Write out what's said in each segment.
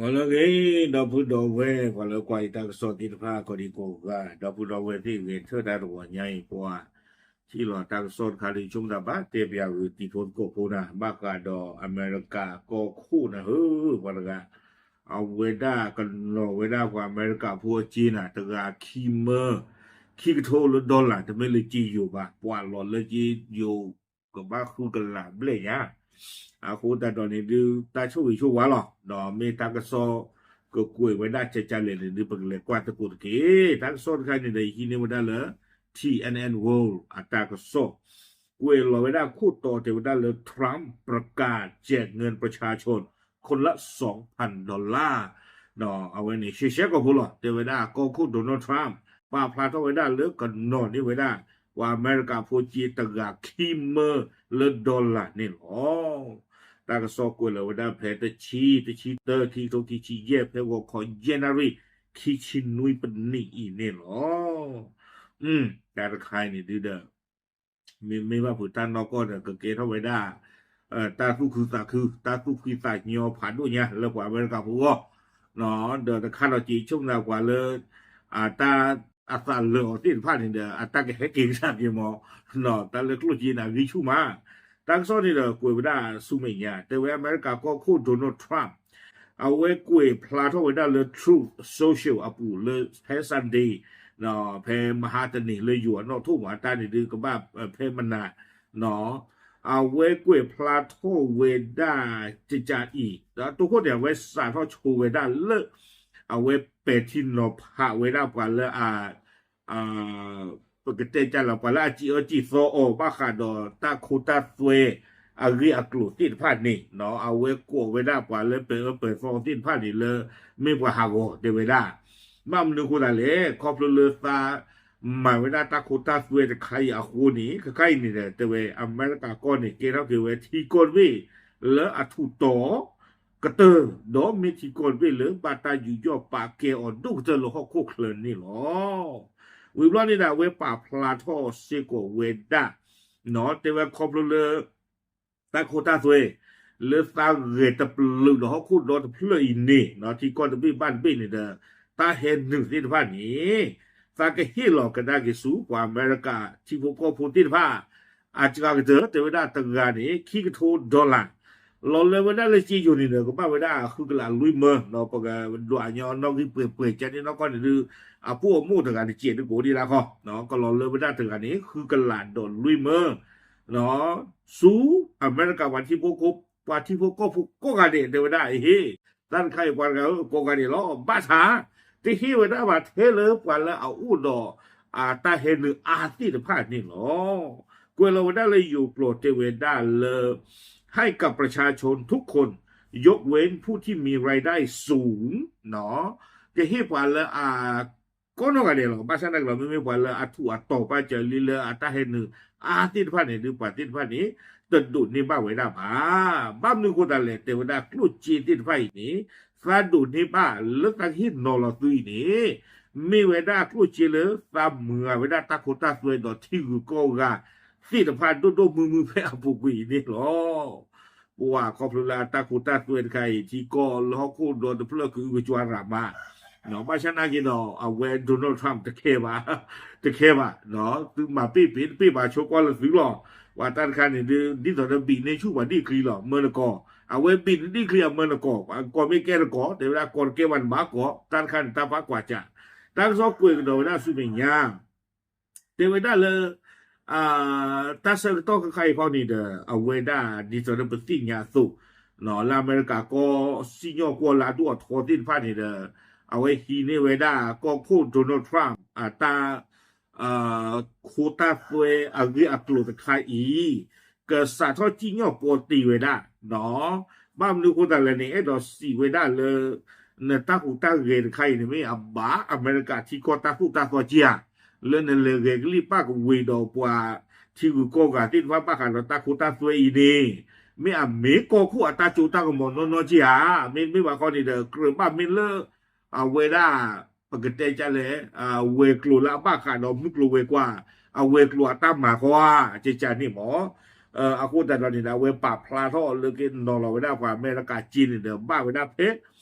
ဟါလၢအဂ့ၤ ဒီပုၢ်ဒီဝဲၢ် ပှၤလၢကွၢ်ယတၢ်ကစီၣ်သ့ၣ်တဖၣ် ကိးဒံကိးဂၤ ဒီပုၢ်ဒီဝဲၢ်သ့ၣ်ဂဲၤထၢၣ်တၢ်တဂီၤညါအံၤ ပှၤထံၣ်လီၤတၢ်ကစီၣ်တခါဒီး ဆိကမိၣ်သးဘၣ်တဲပၠးဂ့ၤ တံၤဖိသကိးဖိနၤ ဘၣ်ဃးဒီးအမဲရကၤကီၢ်ခိၣ်နၤဧၢ ပှၤတဂၤ အဝဲဒၣ်ကနီၤဝဲဒၣ်ပှၤအမဲရကၤဖိအစ့နၤ တဂၤခံမၢ ခံကထိလၢ dollar တမ့ၢ်လၢစ့ယိၤဘၣ် ပှၤလီၤလၢစ့ယိၤ ကဘၣ်ဃုကလးဘျဲၣ်ညါ အဃိသတးဒီးန့ၣ်ဒုး တၢ်ဆိၣ်ဂ့ၤဆိၣ်ဝါလီၤ ဒီးမ့ၢ်တၢ်ကစီၣ်ကကွဲးဝဲဒၣ်ကကလဲၣ်န့ၣ်ဒုး ပကလဲၤကွၢ်သကိးတက့ၢ်. တၢ်ကစီၣ်တခါန့ၣ်ဒီး ယဟံးန့ၢ်ဝဲဒၣ်လၢ T N N World အတၢ်ကစီၣ် ကွဲးလီၤဝဲဒၣ်ခိၣ်တီတဲဝဲဒၣ်လၢ Trump ประกาศแจกเงินประชาชน คนละสองพันดอลลาร์ အဝဲန့ၣ် ရှဲရှဲကိာ်ဖိလီၤ တဲဝဲဒၣ်ကီၢ်ခိၣ် Donald Trump ပာ်ဖျါထီၣ်ဝဲဒၣ်လၢကနီၤန့ၢ်ဝဲဒၣ် ပှၤအမဲရကၤဖိစ့တဂၤခံမၢလၢ dollar န့ၣ်လီၤ. တၢ်ကစီၣ်ကွဲးလီၤဝဲဒၣ်ဖဲတဆံ တဆံတၢ ခံကထိခံဆံယဲၢ် ဖဲဂီၤခီယဲၢ်နၣ်ရံၣ် ခံဆံနွံပနံးအံၤန့ၣ်လီၤ. တၢ်တခါအံၤန့ၣ်ဒုးဒီး မ့မ့ၢ်ဘၣ်ဖုးတၢ်နီၢ်ကီၢ်ဒီး ကကဲထီၣ်ဝဲဒၣ် တၢ်သူၣ်ခုသးခု တၢ်သူၣ်ဖှံသးညီဖးဒိၣ်ညါလၢပှၤအမဲရကၤဖိအဂီၢ် ဒီးတခါဒီးက့ၤဆိကမိၣ်သးပှၤလၢ တၢ်အသးလၢာ်အီၤသ့ၣ်တဖၣ်န့ၣ်ဒီး အတၢ်ကဟဲက့ၤကဒါက့ၤမး တၢ်လၢကျိၣ်စ့န့ၣ် အဂံၢ်ဆူၣ်မး တၢ်ကစီၣ်န့ၣ်ဒီးကွဲးဝဲဒၣ်ဆူမဲာ်ညါ တဲဝဲအမဲရကၤကီၢ်ခိၣ် Donald Trump အဝဲကွဲးဖျါထီၣ်ဝဲဒၣ်လၢ Truth Social အပူၤလၢဖဲ Sunday ဖဲမဟါတနံၤလၢယိၤအနီၣ်ထိၣ်မး တၢ်န့ၣ်ဒုးကဘၣ်ဖဲမနၤ အဝဲကွဲးဖျါထီၣ်ဝဲဒၣ်ကကအံၤ ဒီးတိခိၣ်န့ၣ် အဝဲစးထီၣ်ဆိဝဲဒၣ်လၢ အဝဲပဲာ်ထံနီၤဖးဝဲဒၣ်ပှၤလၢအ ပကတဲကလီၤ ပှၤလၢအစံးအၢစံးသီအီၤ ဘၣ်ဃးဒီးတၢ်ခိတၢ်သွဲအဂ့ၢ်အကျိၤသ့ၣ်တဖၣ်န့ၣ် အဝဲကိးဝဲဒၣ်ပှၤလၢပဲာ်အၢပဲာ်သီသ့ၣ်တဖၣ်န့ၣ်လၢ မ့ၢ်ပှၤဟးဂီၤတဲဝဲဒၣ် ဘၣ်မနုၤအဃိသတးလဲၣ် ခီဖျိလၢသးမၤဝဲဒၣ်တၢ်ခိတၢ်သွဲတခါအံၤအဃိန့ၣ် ခဲခါအံၤန့ၣ်ဒီး တဲဝဲအမဲရကၤကီၢ်န့ၣ် ကဲထီၣ်က့ၤဝဲထံကီၢ်တဘ့ၣ်လၢအထူးတီၤ ကတၢၢ် ဒီးမ့ၢ်ထံကီၢ်တဘ့ၣ်လၢဘၣ်တၢ်ယူးယီၣ်ပာ်ကဲအီၤဒိၣ်ကတၢၢ်လၢဟီၣ်ခိၣ်ချၢန့ၣ်လီၤ. ဝံၤဘျီန့ၣ်ဒီး အဝဲပာ်ဖျါထီၣ်စ့ၢ်ကီးဝဲဒၣ် တဲဝဲခီဖျိလၢ တၢ်ခိတၢ်သွဲ လၢသးဂဲၤတပျုာ်ဒီးဟီၣ်ခိၣ်ဒီတဖျၢၣ်အံၤန့ၣ် ထံကီၢ်တဘ့ၣ်ဘၣ်တဘ့ၣ်န့ၣ်ဒီး တၢ်ဟဲနုာ်သ့ၣ်တဖၣ်န့ၣ် သးကဟ့ၣ်လီၤကဒါက့ၤဆူပှၤအမဲရကၤထံဖိကီၢ်ဖိသ့ၣ်တဖၣ် အစှၤကတၢၢ် တဲဝဲဒၣ်တဂၤန့ၣ် ခံကထိ dollar လီၤလၢဝဲဒၣ်လၢစ့ယိၤန့ၣ်ဒီး ကဘၣ်ဝဲဒၣ်ဃုကလးလွံၢ်မၢ ပကဒွးညီနီၣ်ဂံၢ်ပှဲၤပှဲၤကန့ၣ်နီၢ်ကီၢ်န့ၣ်ဒုး အပိၢ်အမိၢ်တဂၤတစဲးတကိးဒံးလၢခီ ကလီၤလၢဝဲဒၣ်တဂၤန့ၣ် ဃုကလးဒီးလွံၢ်မၢ ဆူအမဲရကၤပှၤထံဖိကီၢ်ဖိ ပှၤထံဖိကီၢ်ဖိကိးဂၤဒဲး တဲဝဲဒၣ် ဟ့ၣ် တၢ်တခါအံၤပှၤတဂၤဧၢ ကိးဂၤဒဲးလီၤ ဘၣ်ဆၣ် တဟ့ၣ်ဝဲဒၣ်ဘၣ်ထဲလၢပှၤလၢအအိၣ်ဒီး အတၢ်ဟဲနုာ်အါသ့ၣ်တဖၣ်န့ၣ်လီၤ. ကွဲးလီၤဝဲဒၣ်လၢယိၤကျိာ်တဲဝဲဒၣ်လၢ ให้กับประชาชนทุกคน ยกเว้นผู้ที่มีรายได้สูง ကဟ့ၣ်ပှၤလၢအ ကိးနီၢ်ဂၤဒဲးလီၤ. ဘၣ်ဆၣ်သနာ်က့ဒီး မ့မ့ၢ်ပှၤလၢအထူးအတီၤပာ်စၢၤလံလၢအတၢ်ဟဲနုာ်အါသ့ၣ်တဖၣ်န့ၣ် ဒုးပှၤသ့ၣ်တဖၣ်န့ၣ် တဒိးန့ၢ်ဘၣ်ဝဲဒၣ်ဘၣ်. ဘၣ်မနုၤအဃိသတးလဲၣ် တဲဝဲဒၣ်ကျိၣ်စ့သ့ၣ်တဖၣ်အံၤန့ၣ် သးဒိးန့ၢ်ဘၣ်လၢသးကဟ့ၣ်နီၤလီၤသုအံၤန့ၣ် မ့ၢ်ဝဲဒၣ်ကျိၣ်စ့လၢသးမုာ်ဂ့ၤဝဲဒၣ်တၢ်ခိတၢ်သွဲဒီးထံဂုၤကီၢ်ဂၤသ့ၣ်တဖၣ်ဒိၣ်ဒိၣ်မုၢ်မုၢ်ဖဲအပူၤကွံာ်အံၤန့ၣ်လီၤ. ပှၤခီဖျိလၢအတၢ်ခိတၢ်သွဲတခါအံၤ ထံကီၢ်လၢဟီၣ်ခိၣ်ဒီတဖျၢၣ်ကအုကကွၢ်ရၤမး ဘၣ်ဆၣ်သနာ်က့ဒီး အဝဲ Donald Trump တခဲဘၣ် တခဲဘၣ် တခဲဘၣ် သုမၤပ့ၢ်ပ့ၢ်တပ့ၢ်ဘၣ်ဆိကွၢ်လၢသုလီၤ. ပှၤတၢ်တခါန့ၣ်ဒုး ဒ်သိးဒီးဘံးန့ၢ်ဆူၣ်ပှၤဒံၣ်ချံလီၤ မၢနကီၢ် အဝဲဘံးနဒံၣ်ချံအမၢနကီၢ် ကီၢ်မ့ၢ်ကဲတကီၢ် တဲဝဲဒၣ်ကီၢ်တကဲဘၣ်နဘၣ်ကီၢ် တၢ်တခါန့ၣ် တၢ်ပာ်ကွၢ်စး တၢ်ကစီၣ်ကွဲးကဒီးဝဲဒၣ်ဆူမဲာ်ညါ တဲဝဲဒၣ်လၢ တၢ်ဆၢကတီၢ်ခဲခါအံၤခီန့ၣ်ဒီး အဝဲဒၣ်ဒ်သိးဒီးပသ့ၣ်ညါအသိး လၢအမဲရကၤကီၢ်စံၣ်ညီၣ်ကွီၢ်လၢအဒိၣ်အထီသ့ၣ်တဖၣ်န့ၣ်ဒီး အဝဲဟံးန့ၢ်ဝဲဒၣ်ကီၢ်ခိၣ် Donald Trump အတၢ် ခိတၢ်သွဲအဂ့ၢ်အကျိၤတခါအံၤ ကစးထီၣ်စံၣ်ညီၣ်ပီတ့ၢ်ဝဲဒၣ် ဘၣ်မနုၤအဃိသတးလဲၣ်န့ၣ် အဲၣ်ဒိးစံးဝဲဒၣ်လၢ နတၢ်ဟူးတၢ်ဂဲၤတခါအံၤန့ၣ် မ့ၢ်အဘၣ်အမဲရကၤထံကီၢ်တၢ်သိၣ်တၢ်သီက့ဧါ လၢနလဲၤဂဲၤကလံၣ်ပၣ်ကဝ့ၤဒီးပှၤထံဂုၤကီၢ်ဂၤသ့ၣ်တဖၣ်ဘၣ်ဃးဒီးတၢ်ခိတၢ်သွဲအံၤန့ၣ် မ့ၢ်အမ့ၢ်ကီၢ်ခိၣ်အတၢ်ကၠိတၢ်ကမီၤနီၢ်နီၢ်က့ဧါ မ့တမ့ၢ်ဘၣ်ခီန့ၣ်ဒီး ကြၢးဘၣ်မ့ၢ်လၢ အဝဲဒၣ် ပကတဲကလဲၣ် ဝဲၤကျိၤလၢအဘၣ်ဃးဒီးမုၢ်ကျိၤဝဲၤကွာ် အဝဲၤကျိၤအတၢ်မၤဃီဧါ ကကန့ၣ်မး အဃိသတးဒီးန့ၣ်ဒီး အဝဲပာ်ဖျါထီၣ်လၢကနီၤလီၤဝဲဒၣ်ပှၤအမဲရကၤက့န့ၣ်ဒီး ဘၣ်ဝဲဒၣ်ဖဲ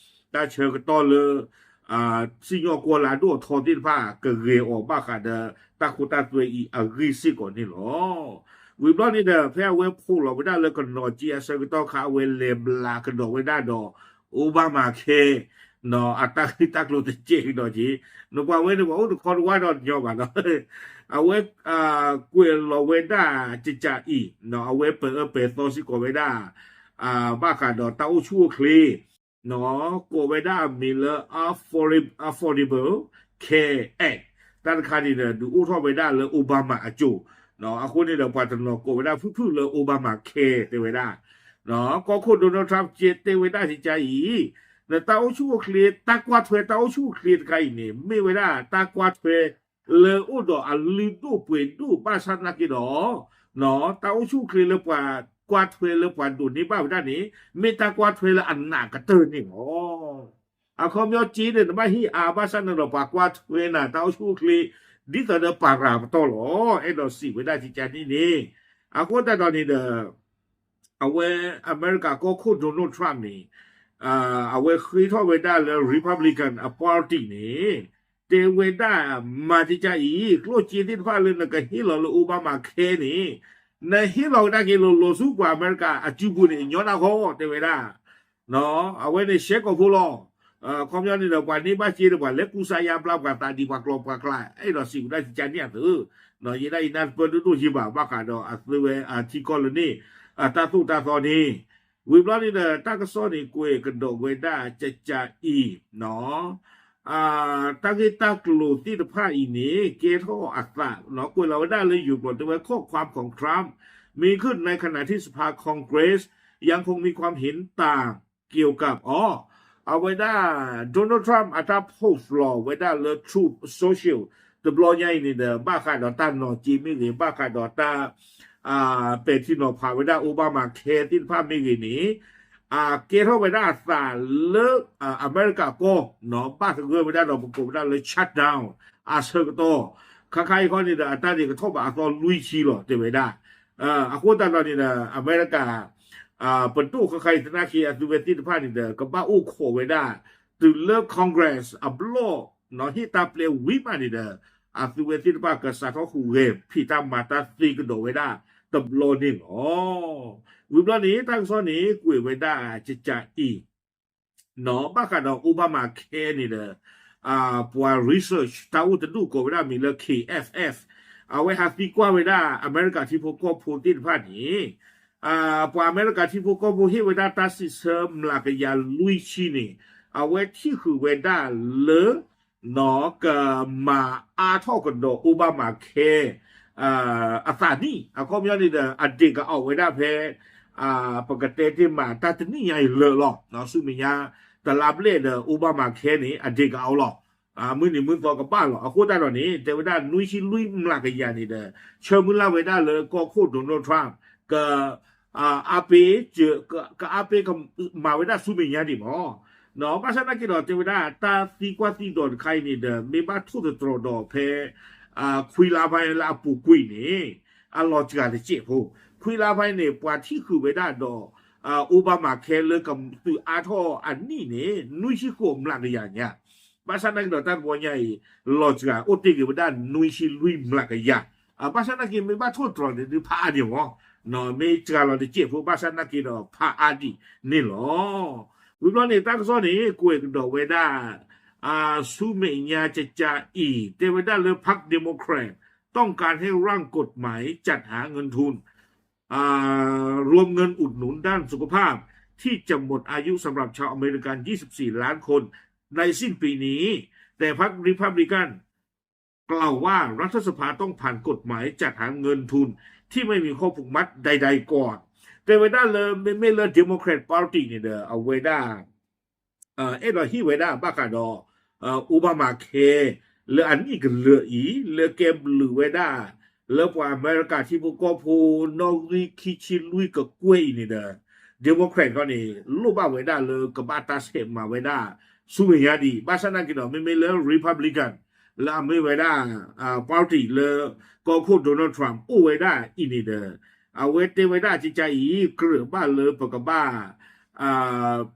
တၢ်ဆၢကတီၢ်လၢ စံၣ်ညီၣ်ကွီၢ်လၢအဒိၣ်အထီသ့ၣ်တဖၣ် ကဂဲၤအီၤဘၣ်ဃးဒီးတၢ်ခိတၢ်သွဲအံၤအဂ့ၢ်စ့ၢ်ကီးန့ၣ်လီၤ. ဝံၤဘျီန့ၣ်ဒီး ဖဲအဝဲဖိးလီၤဝဲဒၣ်လၢကနီၤက့အဆၢကတီၢ်ခါ အဝဲလဲၤဘျးကဒီးဝဲဒၣ်ဒီး Obamacare အတၢ်ဂ့ၢ်တၢ်ကျိၤတစဲးကဒီးက့ၤ, နပှၤဝဲန့ၣ်ပှၤအိၣ်တခီတဝါဒီးညီဘၣ်နီၤ, အဝဲ ကွဲးလီၤဝဲဒၣ်ကကးအံၤ, အဝဲပာ်အၢပာ်သီစ့ၢ်ကီးဝဲဒၣ် ဘၣ်ဃးဒီးတၢ်အိၣ်ဆူၣ်အိၣ်ချ့ ကိးဝဲဒၣ်အမံၤလၢ Affordable Care Act တၢ်တခါန့ၣ်ဒီး ဒုးအိၣ်ထီၣ်ဝဲဒၣ်လၢ Obama အစိၤ, အဃိန့ၣ်ဒီး ပှၤတနီၤကိးဝဲဒၣ်ဖုၣ်ဖုၣ်လၢ Obamacare တဲဝဲဒၣ်, ကီၢ်ခိၣ် Donald Trump တဲဝဲဒၣ်ကကးအံၤ, နတၢ်အိၣ်ဆူၣ်အိၣ်ချ့ တၢ်ကွၢ်ထွဲတၢ်အိၣ်ဆူၣ်အိၣ်ချ့တခါအံၤန့ၣ် မ့ၢ်ဝဲဒၣ်တၢ်ကွၢ်ထွဲ လၢအိၣ်ဒီးအလုၢ်ဒိၣ်ပှ့ၤဒိၣ်ဘၣ်ဆၣ်သနာ်က့ဒီး, တၢ်အိၣ်ဆူၣ်အိၣ်ချ့လၢပှၤကွၢ်ထွဲလၢပှၤဒိးန့ၢ်ဘၣ်ဝဲဒၣ်န့ၣ် မ့ၢ်တၢ်ကွၢ်ထွဲလၢအနးကတၢၢ်န့ၣ်လီၤ. အခီပညီက့ဒီး နဘၣ်ဟ့ၣ်အါဘၣ်ဆၣ်န့ၣ်ဒီး ပှၤကွၢ်ထွဲနၤတၢ်အိၣ်ဆူၣ်အိၣ်ချ့ ဒ်သိးဒီးပၤရၤပတီၢ်လီၤ. အဲၣ်ဒိးစံးဝဲဒၣ်ကကးန့ၣ်န့ၣ်, အဃိသတးဒီးန့ၣ်ဒီး အဝဲအမဲရကၤကီၢ်ခိၣ် Donald Trump န့ၣ် အဝဲဃ့ထီၣ်ဝဲဒၣ်လၢ Republican အ party န့ၣ် တဲဝဲဒၣ်မၤကကးအံၤ ကျိၣ်စ့သ့ၣ်တဖၣ်လၢနကဟ့ၣ်လီၤလၢ Obamacare န့ၣ် နဟ့ၣ်လီၤဝဲဒၣ်က့ၤလိၤလိၤဆူပှၤအမဲရကၤအစုပူၤန့ၣ် ညီနၢ်ဟီ တဲဝဲဒၣ် အဝဲန့ၣ် ရှဲကီၢ်ဖိလီၤ. အခီပညီန့ၣ်ဒီး ပှၤန့ၢ်ဘၣ်စ့ဒီး ပှၤလဲၤကူစါယါဘျါ ပှၤသးဒံး ပှၤကျီပှၤကျါ အဲၣ်ဒိးစံးဝဲဒၣ်ကကးန့ၣ်အသိး, ယဲဒၣ်အံၤနၢ်တပၢၢ်ဒိၣ်ဒိၣ်ယံၤဘၣ် ဘၣ်ဃးဒီးအသုဝဲအထံကီၢ်လၢန့ၣ် တၢ်သိၣ်တၢ်သီန့ၣ်, ဝံၤဘျီန့ၣ်ဒီး တၢ်ကစီၣ်န့ၣ် ကွဲးကဒီးဝဲဒၣ်ကကးအံၤ တၢ်ဂ့ၢ်တၢ်ကျိၤသ့ၣ်တဖၣ်အံၤန့ၣ် ကဲထီၣ်အသး ကွဲးလီၤဝဲဒၣ်လၢယိၤကျိာ် တဲဝဲ ข้อความของ Trump มีขึ้นในขณะที่สภา Congress ยังคงมีความเห็นต่างเกี่ยวกับ อ๋อ အဝဲဒၣ် Donald Trump အတၢ် post လီၤဝဲဒၣ်လၢ Truth Social တဘျီညါအံၤန့ၣ်ဒီး ဘၣ်ဃးဒီးတၢ်နီၤက့မ့ၢ်ဂ့ၤ ဘၣ်ဃးဒီးတၢ် ပဲာ်ထံနီၤဖးဝဲဒၣ် Obamacare သ့ၣ်တဖၣ်မ့ၢ်ဂ့ၤန့ၣ် အကဲထီၣ်ဝဲဒၣ်အသးလၢ အမဲရကၤကီၢ် ဘၣ်သဂၢၢ်ဝဲဒၣ်ဒီးပကိးဝဲဒၣ်လၢ shutdown အဆၢကတီၢ် ခါခါအံၤခီန့ၣ်ဒီး အတၢ်န့ၣ်ကထီၣ်ဘးအသီလွံၢ်ဆံလီၤ တဲဝဲဒၣ်. အဃိသတးဒီးန့ၣ်ဒီး အမဲရကၤ ပဒိၣ်ဃါခါအံၤသနာ်က့ အသုဝဲသ့ၣ်တဖၣ်န့ၣ်ဒီး ကဘၣ်အိၣ်ခိးဝဲဒၣ် တုၤလၢ Congress အဘျီၣ် ဟ့ၣ်တၢ်ပျဲဝံၤမးန့ၣ်ဒီး အသုဝဲသ့ၣ်တဖၣ်ကစးထီၣ်ဟူးဂဲၤ ဖံးတၢ်မၤတၢ်သ့ကဒီးဝဲဒၣ်တဘျီန့ၣ်လီၤ. ဝံၤဘျီန့ၣ် တၢ်ကစီၣ်န့ၣ် ကွဲးဝဲဒၣ်ကကးအံၤ ဘၣ်ဃးဒီး Obamacare န့ၣ်ဒီး ပှၤ research တၢ်အိၣ်တဒူၣ်ကိးဝဲဒၣ်မံၤလၢ K F F အဝဲဟးသံကွၢ်ဝဲဒၣ် အမဲရကၤထံဖိကီၢ်ဖိသ့ၣ်တဖၣ်န့ၣ် ပှၤအမဲရကၤထံဖိကီၢ်ဖိဟ့ၣ်ဝဲဒၣ်တၢ်စံးဆၢမျးကယၤလွံၢ်ဆံန့ၣ် အဝဲထံၣ်ဃုာ်ဝဲဒၣ်လၢ ကမၤအါထီၣ်ကဒီး Obamacare အသးနံၣ် အခီပညီန့ၣ်ဒီး အဒ့ၣ်ကအီၣ်ဝဲဒၣ်ဖဲ ပကတဲတ့ၢ်မး တၢ်တနံၣ်ညါအံၤလၢာ်လီၤ. ဆူမဲာ်ညါ တလါဘျဲၣ်ဒီး Obamacare န့ၣ် အဒ့ၣ်ကအီၣ်လီၤ. မုၢ်နံၤမုၢ်သီကဘၣ်လီၤ. အဃိသတးဒီးန့ၣ် တဲဝဲဒၣ်နွံဆံလွံၢ်မျးကယၤန့ၣ်ဒီး ဆၢမုၢ်လၢ်ဝဲဒၣ်လၢကီၢ်ခိၣ် Donald Trump က အါပ့ ကအါပ့ကမၤဝဲဒၣ်ဆူမဲာ်ညါဒံးမး. ဘၣ်ဆၣ်သနာ်က့ဒီး တဲဝဲဒၣ်တၢ်သံကွၢ်သံဒိးတခါအံၤန့ၣ်ဒီး မ့ၢ်ဘၣ်ထိၣ်သတြီၤဒီးဖဲ ခွံလါဖဲလၢအပူၤကွံာ်န့ၣ် အလီၤစှၤတစဲးဖိ, ခွံလါဖဲန့ၣ် ပှၤထံၣ်ဃုာ်ဝဲဒၣ်ဒီး Obamacare လၢကသုးအါထီၣ်အနံၣ်န့ၣ် နွံဆံဃိးမျးကယၤညါ ဘၣ်ဆၣ်သနာ်က့ဒီး တၢ်တဘျီညါအံၤ လီၤစှၤအိၣ်တ့ၢ်က့ၤဝဲဒၣ်နွံဆံလွံၢ်မျးကယၤ. ဘၣ်ဆၣ်သနာ်က့ မ့ၢ်ဘၣ်ထိၣ်သတြီၤန့ၣ် ဒုးဖးအါဒံးမး, မ့ၢ်စှၤလီၤတစဲးဖိ ဘၣ်ဆၣ်သနာ်က့ဒီး ဖးအါဒံးန့ၣ်လီၤ. ဝံၤဘျီန့ၣ် တၢ်ကစီၣ်န့ၣ် ကွဲးကဒီးဝဲဒၣ် ဆူမဲာ်ညါကကးအံၤ တဲဝဲဒၣ်လၢ พรรคเดโมแครตต้องการให้ร่างกฎหมายจัดหาเงินทุน รวมเงินอุดหนุนด้านสุขภาพที่จะหมดอายุสำหรับชาวอเมริกัน ยี่สิบสี่ล้านคนในสิ้นปีนี้ แต่พรรครีพับลิกันกล่าวว่ารัฐสภาต้องผ่านกฎหมายจัดหาเงินทุนที่ไม่มีข้อผูกมัดใดๆก่อน တဲဝဲဒၣ်လၢ မ့မ့ၢ်လၢ Democrat Party န့ၣ်ဒီး အဝဲဒၣ် အဲၣ်ဒိးဟ့ၣ်ဝဲဒၣ်ဘၣ်ဃးဒီး Obamacare လၢအနံၣ်ကလၢာ်အံၤ လၢကဲဘျုးဝဲဒၣ် လၢပှၤအမဲရကၤထံဖိကီၢ်ဖိ နီၣ်ဂံၢ်ခံဆံလွံၢ်ကကွဲၢ်အံၤန့ၣ်ဒီး Democrat ခီန့ၣ် လိၣ်ဘၣ်ဝဲဒၣ်လၢကဘၣ်တၢ်ဆဲးမၤဝဲဒၣ် ဆူမဲာ်ညါဒံး ဘၣ်ဆၣ်သနာ်က့ဒီး မ့မ့ၢ်လၢ Republican လၢအမ့ၢ်ဝဲဒၣ် party လၢကီၢ်ခိၣ် Donald Trump အိၣ်ဝဲဒၣ်အံၤန့ၣ်ဒီး အဝဲတဲဝဲဒၣ်ကကးအံၤ ကြၢးဘၣ်လၢပကဘၣ်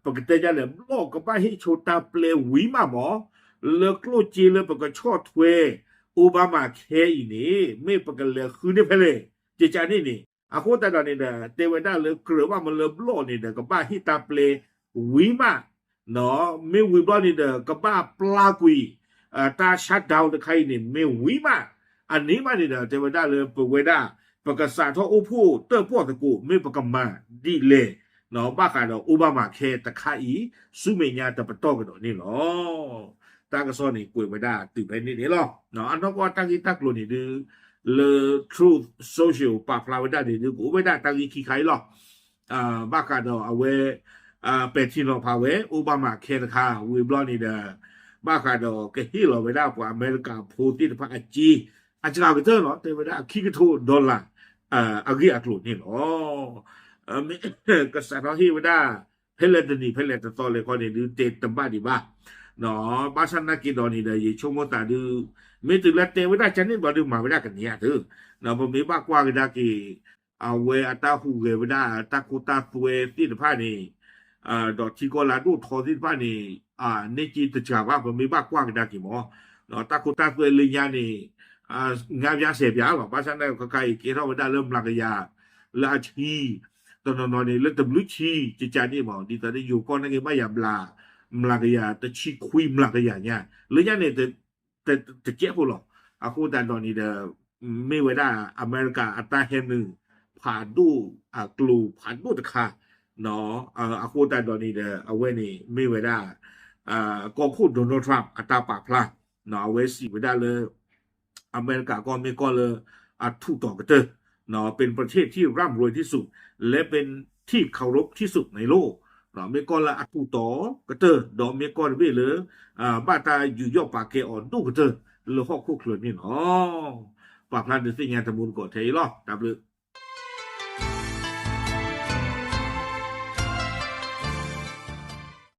ပကတဲဒ်လဲၣ် ဘျီၣ်ကဘၣ်ဟ့ၣ်ဆိတၢ်ပျဲဝံၤမးမး, လၢကျိၣ်စ့လၢပကဆီၣ်ထွဲ Obamacare အံၤန့ၣ် မ့ၢ်ပကလဲၤဃုန့ၢ်ဖဲလဲၣ် ကကန့ၣ်န့ၣ် အဃိသတးဒီးန့ၣ်ဒီး တဲဝဲဒၣ်လၢကြၢးဘၣ်မးလၢဘျီၣ်န့ၣ်ဒီး ကဘၣ်ဟ့ၣ်တၢ်ပျဲဝံၤမး မ့ၢ်ဝံၤဘျီန့ၣ်ဒီး ကဘၣ်ပျၢ်ကွံာ် တၢ် shutdown တခါအံၤန့ၣ် မ့ၢ်ဝံၤမး, အန့ၣ်မးန့ၣ်ဒီး တဲဝဲဒၣ်လၢပဝဲဒၣ် ပကစးထီၣ်အိၣ်ဖှိၣ်တၢၣ်ပီၣ်သကိး မ့ၢ်ပကမၤဒ်လဲၣ် ဘၣ်ဃးဒီး Obamacare တခါအံၤ ဆူမဲာ်ညါတပတီၢ်ကဒီးန့ၣ်လီၤ. တၢ်ကစီၣ်န့ၣ် ကွဲးဝဲဒၣ်တုၤဖဲန့ၣ်န့ၣ်လီၤ. အနီၢ်ကီၢ်တၢ်ဂ့ၢ်တၢ်ကျိၤန့ၣ်ဒုး လၢ Truth Social ပာ်ဖျါဝဲဒၣ်န့ၣ်ဒုး ကအိၣ်ဝဲဒၣ်တၢ်ဂ့ၢ်ခံခါအံၤလီၤ. ဘၣ်ဃးဒီးအဝဲ ပဲာ်ထံနီၤဖးဝဲ Obamacare တခါ ဝံၤဘျီန့ၣ်ဒီး ဘၣ်ဃးဒီးကဟ့ၣ်လီၤဝဲဒၣ်ပှၤအမဲရကၤဖိသ့ၣ်တဖၣ်အစ့ အစှၤကတၢၢ်လီၤ တဲဝဲဒၣ်အခံကထိ dollar အဂ့ၢ်အကျိၤန့ၣ်လီၤ. မ့ၢ်ကစးထီၣ်ဟ့ၣ်ဝဲဒၣ် ဖဲလဲၣ်တနံၤဖဲလဲၣ်တသီလဲၣ်ခီန့ၣ်ဒုး တဲတဘၣ်ဒံးဘၣ် ဘၣ်ဆၣ်နာ်က့ဒီးန့ၣ်ဒီး ယဆိကမိၣ်သးဒုး မ့ၢ်တုၤလၢတဲဝဲဒၣ်ကန့ၣ်ဘျီဒုး မၤဝဲဒၣ်ကန့ၢ်ဧါသု, ပမ့ၢ်ဘၣ်ကွၢ်ကဒါက့ၤ အဝဲအတၢ်ဟူးဂဲၤဝဲဒၣ်တၢ်ခိတၢ်သွဲသ့ၣ်တဖၣ်န့ၣ် ဒီးထံကီၢ်လၢအဒိၣ်ထီသ့ၣ်တဖၣ်န့ၣ် န့ၢ်က့တစှၤဘၣ် ပမ့ၢ်ဘၣ်ကွၢ်ကဒါက့ၤမး တၢ်ခိတၢ်သွဲလၢညါန့ၣ် ငါးပြားဆယ်ပြားလီၤ. ဘၣ်ဆၣ်နာ်က့ခါအံၤ ကဲထီၣ်ဝဲဒၣ်လၢမျးကယၤ လၢအဆံ တနီၤနီၤန့ၣ် လၢတဘျုးဆံ ကကန့ၣ်မး ဒ်သိးလၢယိၤကီၢ်နာ်က့ဘၣ်ယၤဘျး မျးကယၤတဆံခွံမျးကယၤညါ လၢညါန့ၣ် တကဲးဖိလီၤ. အဃိသတးဒီးန့ၣ်ဒီး မ့ၢ်ဝဲဒၣ်အမဲရကၤအတၢ်ဟဲနုာ်ဖးဒိၣ်အကျိၤဖးဒိၣ်တခါ အဃိသတးဒီးန့ၣ်ဒီး အဝဲန့ၣ်မ့ၢ်ဝဲဒၣ် ကီၢ်ခိၣ် Donald Trump အတၢ်ပာ်ဖျါ အဝဲစံးဝဲဒၣ်လၢ အမဲရကၤကီၢ်မ့ၢ်ကီၢ်လၢအထူးတီၤကတၢၢ် เป็นประเทศที่ร่ำรวยที่สุด และเป็นที่เคารพที่สุดในโลก မ့ၢ်ကီၢ်လၢအထူးတီၤကတၢၢ် ဒီးမ့ၢ်ကီၢ်တဘ့ၣ်လၢ ဘၣ်တၢ်ယူးယီၣ်ပာ်ကဲအီၤဒိၣ်ကတၢၢ်လၢဟီၣ်ခိၣ်ချၢန့ၣ်လီၤ. ပာ်ဖျါဒုးသ့ၣ်ညါတမူတကိးထဲအံၤလီၤ. တၢ်ဘျုး